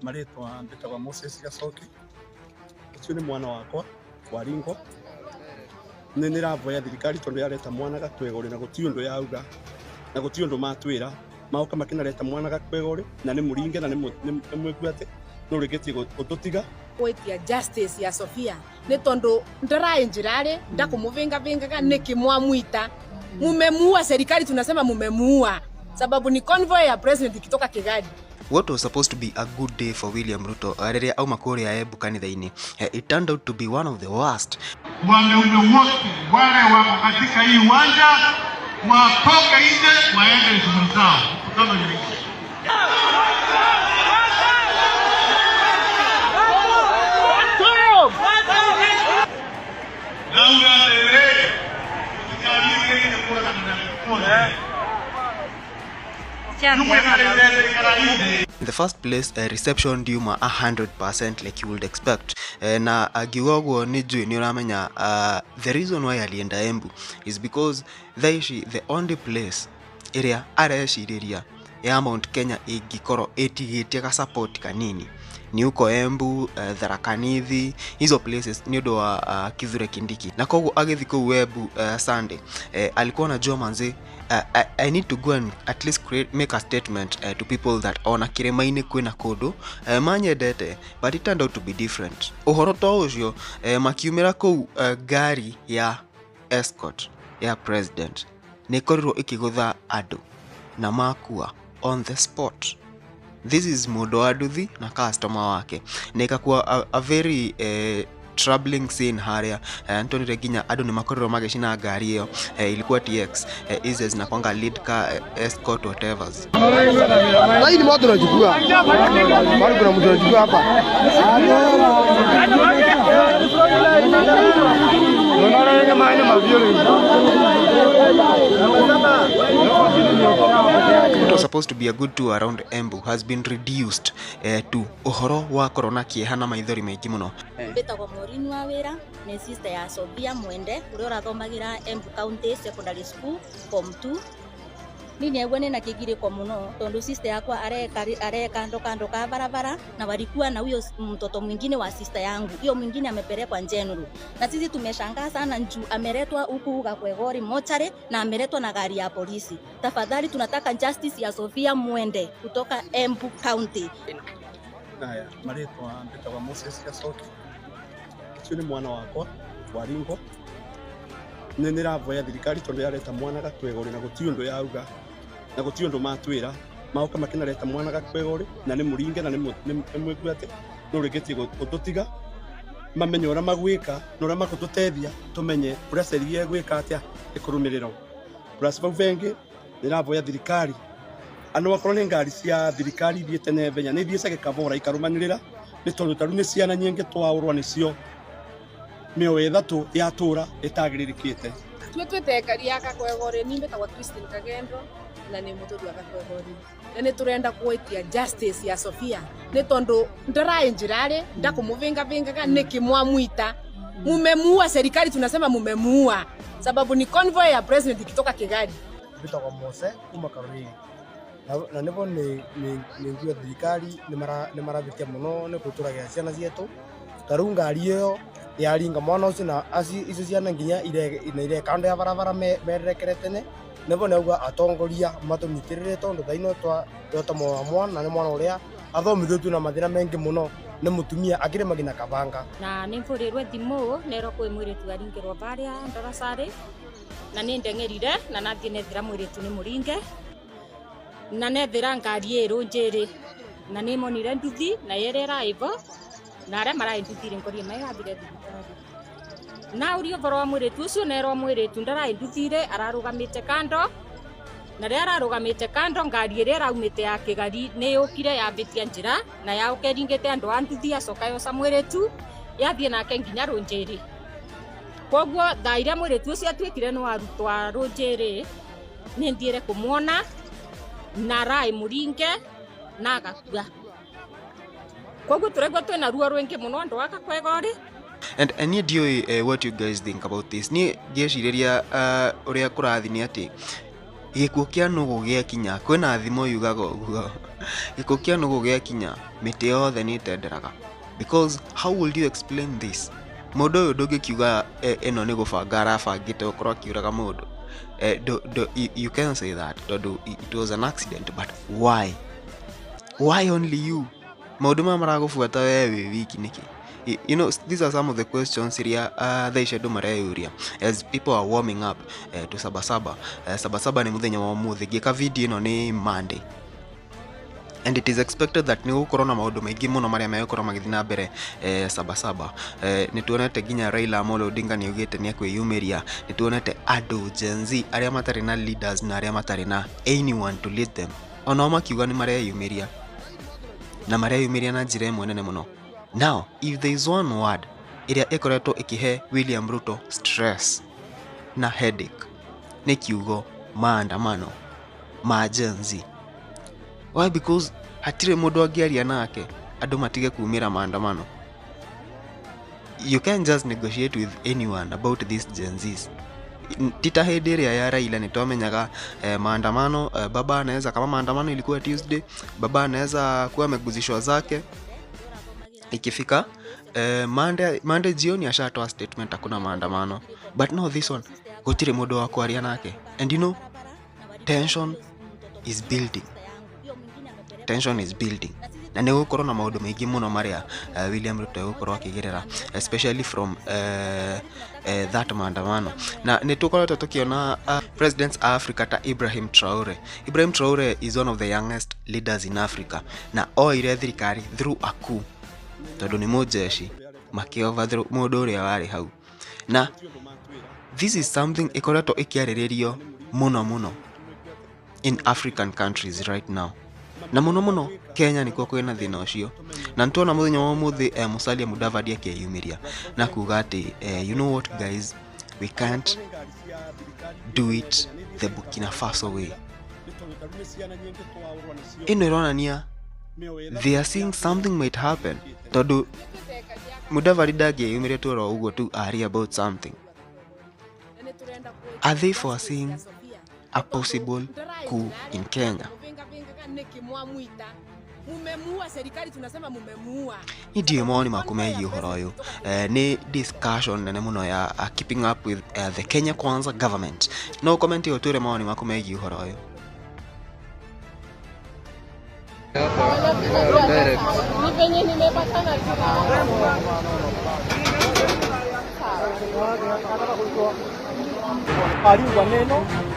Marĩtwa mbĩtagwa Moses Gacoki. Ũcio nĩ mwana wakwa waringwo. Nĩ nĩravoya thirikari tondũ yareta mwana Gatwegũrĩ na gũtirĩ ũndũ yauga na gũtirĩ ũndũ matwĩra. Maoka makĩnareta mwana Gatwegũrĩ na nĩ mũringe na nĩ mwĩkue atĩ no rĩngĩtie gũtũtiga. Gwitia justice ya Sofia nĩ tondu ndarai njirari ndakumuvingavingaga niki mwamwita mumemuua. Serikali tunasema mumemuua sababu ni convoy ya president ikitoka Kigali. What was supposed to be a good day for William Ruto rĩrĩa auma kũrĩa Embu kanitha-inĩ, it turned out to be one of the worst. Wanaume wote wale wako katika hii uwanja watoke nje waende shughuli zao. Mkutano umeisha. Nauga atĩrĩrĩ, mũtikarigĩrĩrie kũragana na In the first place, reception ndiuma 100% like you would expect. Na angiuga ũguo nĩ njũĩ nĩ ũramenya, the reason why alienda Embu is because thaa ici the only place ĩrĩa arecirĩria ya Mount Kenya ĩngĩkorwo ĩtigĩtie ga support kanini ni huko Embu, Tharaka Nithi, hizo places nĩ ũndũ wa Kithure Kindiki. Na koguo agĩthiĩ kũu Embu Sunday, alikuwa anajua manze, I need to go and at least create, make a statement to people that ona kĩrĩma-inĩ kwĩna kũndũ manyendete, but it turned out to be different. Ũhoro to ũcio, makiumĩra kũu, ngari ya escort ya president nĩ ĩkorirwo ĩkĩgũtha andũ na makua on the spot. This is mũndũ wa nduthi na customer wake, na ĩkakuwa a very troubling scene harĩa nĩtuonire nginya andũ nĩ makorirwo magĩcina ngari ĩyo. Ilikuwa TX, hizi zinakwanga lead car, escort, whatever. Sasa hii ni moto unachukua. Bado kuna mtu anachukua hapa. Unaona wengi maana mavioli. What was supposed to be a good tour around Embu has been reduced to ũhoro wa korona kĩeha na maithori maingĩ mũno. Mbĩtagwo Maureen wa wĩra, nĩ sister ya Sophia Mwende ũrĩa ũrathomagĩra Embu County Secondary School form 2. Ni negua nina kĩgirĩko mũno tondũ sister yakwa areka kando kando ka barabara na walikuwa na huyo mtoto mwingine wa sister yangu, hiyo mwingine amepelekwa General, na sisi tumeshangaa sana juu ameletwa huku Gakwegori mochari na ameletwa na gari ya polisi. Tafadhali tunataka justice ya Sophia Mwende kutoka Embu County. Haya, marĩtwa mbĩtagwa Moses Gacoki. Ũcio nĩ mwana wakwa waringwo. Nĩ nĩravoya thirikari tondũ yareta mwana Gatwegũrĩ na gũtirĩ ũndũ yauga na gũtirĩ ũndũ matwĩra. Maoka makĩnareta mwana Gatwegũrĩ na nĩ mũringe na nĩ mwĩkue atĩ no rĩngĩtie gũtũtiga mamenye ũrĩa magwĩka na ũrĩa magũtũteithia tũmenye ũrĩa ceria ĩgwĩka atĩa ĩkũrũmĩrĩrwo. Plus bau bengĩ nĩravoya thirikari ano akorwo nĩ ngari cia thirikari ithiĩte na ihenya nĩ ithiĩte gĩkabora ikarũmanĩrĩra nĩ tondũ tarĩu nĩ ciana nyingĩ twaũrwo nĩcio mĩoyo ĩthatũ yatũra ĩtagĩrĩrĩkĩte. Tue twĩte ngari ya Gakwegori, ni mbĩtagwa Christine Kagendo na nĩ mũtũri wa Gakwegori na nĩ tũrenda gwitia justice ya Sofia nĩ tondu ndarai njirari ndakumuvingavingaga niki mwamwita mumemuua. Serikali tunasema mumemuua sababu ni convoy ya president ikitoka Kigali. Mbĩtagwo Mose kuma Karuri. Na nĩbo nĩ ngiuga thirikari nĩ maravĩtia mũno nĩ gũtũragia ciana cietũ. Ta rĩu ngari ĩyo yaringa mwana ũcio na icio ciana nginya na ire kando ya barabara mererekere tene. Nĩbo nĩauga atongoria matũnyitĩrĩre tondũ thaa ino twota wa mwana nĩ mwana ũrĩa athomithĩtio na mathĩna maingĩ mũno nĩ mũtumia akĩrĩma nginya kabanga. Na nĩ mbũrĩrwe thimũ nerwo kwĩ mwĩrĩtu aringĩrwo barĩa ndaracarĩ na nĩ ndeng'erire na nathiĩ nethira mwĩrĩtu nĩ mũringe na nethira ngari ĩrũ njĩrĩ na nĩ monire nduthi na yerĩ ĩraĩvo na arĩa maraĩ nduthi-rĩ ngorie maegathire thibitarĩ na ũria ũhoro wa mwĩrĩtu ũcio nerwo mwĩrĩtu ndaraĩ nduthi-rĩ ararũgamĩte kando na rĩrĩa ararũgamĩte kando ngari ĩrĩa ĩraumĩte ya Kĩgari nĩ yũkire yambĩtia njĩra na yaũka ĩringĩte andũ a nduthi yacoka yoca mwĩrĩtu yathiĩ nake nginya Rũnjĩrĩ. Koguo thaa iria mwĩrĩtu ũcio atuĩkire nĩ warutwa Rũnjĩrĩ nĩ thiĩre kũmuona na araĩ mũringe na agakua. Koguo tũraigua twĩna ruo rwĩngĩ mũno andũ a Gakwegori. And niĩ ndiũĩ what you guys think about this. Niĩ ngĩcirĩria ũrĩa kũrathiĩ nĩ atĩ Gĩkuũ kĩa nũgũ gĩakinya, kwĩna thimo yugaga ũguo, gĩkuũ kĩa nũgũ gĩakinya mĩtĩ yothe nĩ ĩtenderaga. Because how would you explain this? Mũndũ ũyũ ndũngĩkiuga ĩno nĩ gũbanga arabangĩte gũkorwo akiũraga mũndũ. You can say that tondũ it was an accident, but why? Why only you? Maũndũ maya maragũbuata we wĩ wiki nĩkĩ? These are some of the questions iria thaa ici andũ mareyũria as people are warming up to Sabasaba. Sabasaba nĩ mũthenya wa ũmũthĩ, ngĩka video ĩno nĩ Monday. And it is expected that nĩ gũkorwo na maũndũ maingĩ mũno marĩa megũkorwo magĩthiĩ na mbere Sabasaba. Nĩ tuonete nginya Raila Amolo Odinga nĩ augĩte nĩ ekwĩyumĩria. Nĩ tuonete andũ Gen Z arĩa matarĩ na leaders na arĩa matarĩ na anyone to lead them, onao makiuga nĩ mareyumĩria, na mareyumĩria na njĩra ĩmwe nene mũno. Now, if there is one word ĩrĩa ĩkoretwo ĩkĩhe William Ruto stress na headache, nĩ kiugo maandamano ma Gen Z. Why? Because hatirĩ mũndũ angĩaria nake andũ matige kumĩra maandamano. You can't just negotiate with anyone about these Gen Zs. Ti ta hĩndĩ ĩrĩa ya Raila nĩ twamenyaga maandamano, baba anaweza, kama maandamano ilikuwa Tuesday, baba anaweza kuwa ameguzishwa zake, ikifika Monday jioni ashatoa statement hakuna maandamano. But no, this one gũtirĩ mũndũ wa kwaria nake, and tension is building, tension is building, na nĩ gũkorwo na maũndũ maingĩ mũno marĩa William Ruto egũkorwo akĩgerera, especially from that maandamano. Na nĩ tũkoretwo tũkĩona presidents a Africa ta Ibrahim Traore. Ibrahim Traore is one of the youngest leaders in Africa, na oire thirikari through a coup, tondũ nĩ mũjeshi makĩ overthrow mũndũ ũrĩa warĩ hau. Na this is something ĩkoretwo ĩkĩarĩrĩrio mũno mũno in African countries right now, na mũno mũno Kenya nĩkuo kwĩna thĩna ũcio. Na nĩtuona mũthenya wa ũmũthĩ Musalia Mudavadi akĩyumĩria na kuga atĩ you know what, guys, we can't do it the Burkina Faso way. Ĩno ĩronania they are seeing something might happen, tondũ Mudavadi ndangĩyumĩria tu oro ũguo tu arie about something. Are they foreseeing a possible coup in Kenya? Mumemuua serikali, tunasema mumemuua. Ni ndiũĩ mawoni maku megiĩ ũhoro ũyũ. Nĩ discussion nene mũno ya keeping up with the Kenya Kwanza government. No comment ũtwĩre mawoni maku megiĩ ũhoro ũyũ. Ni venye nimepatana tu na Aringwa neno.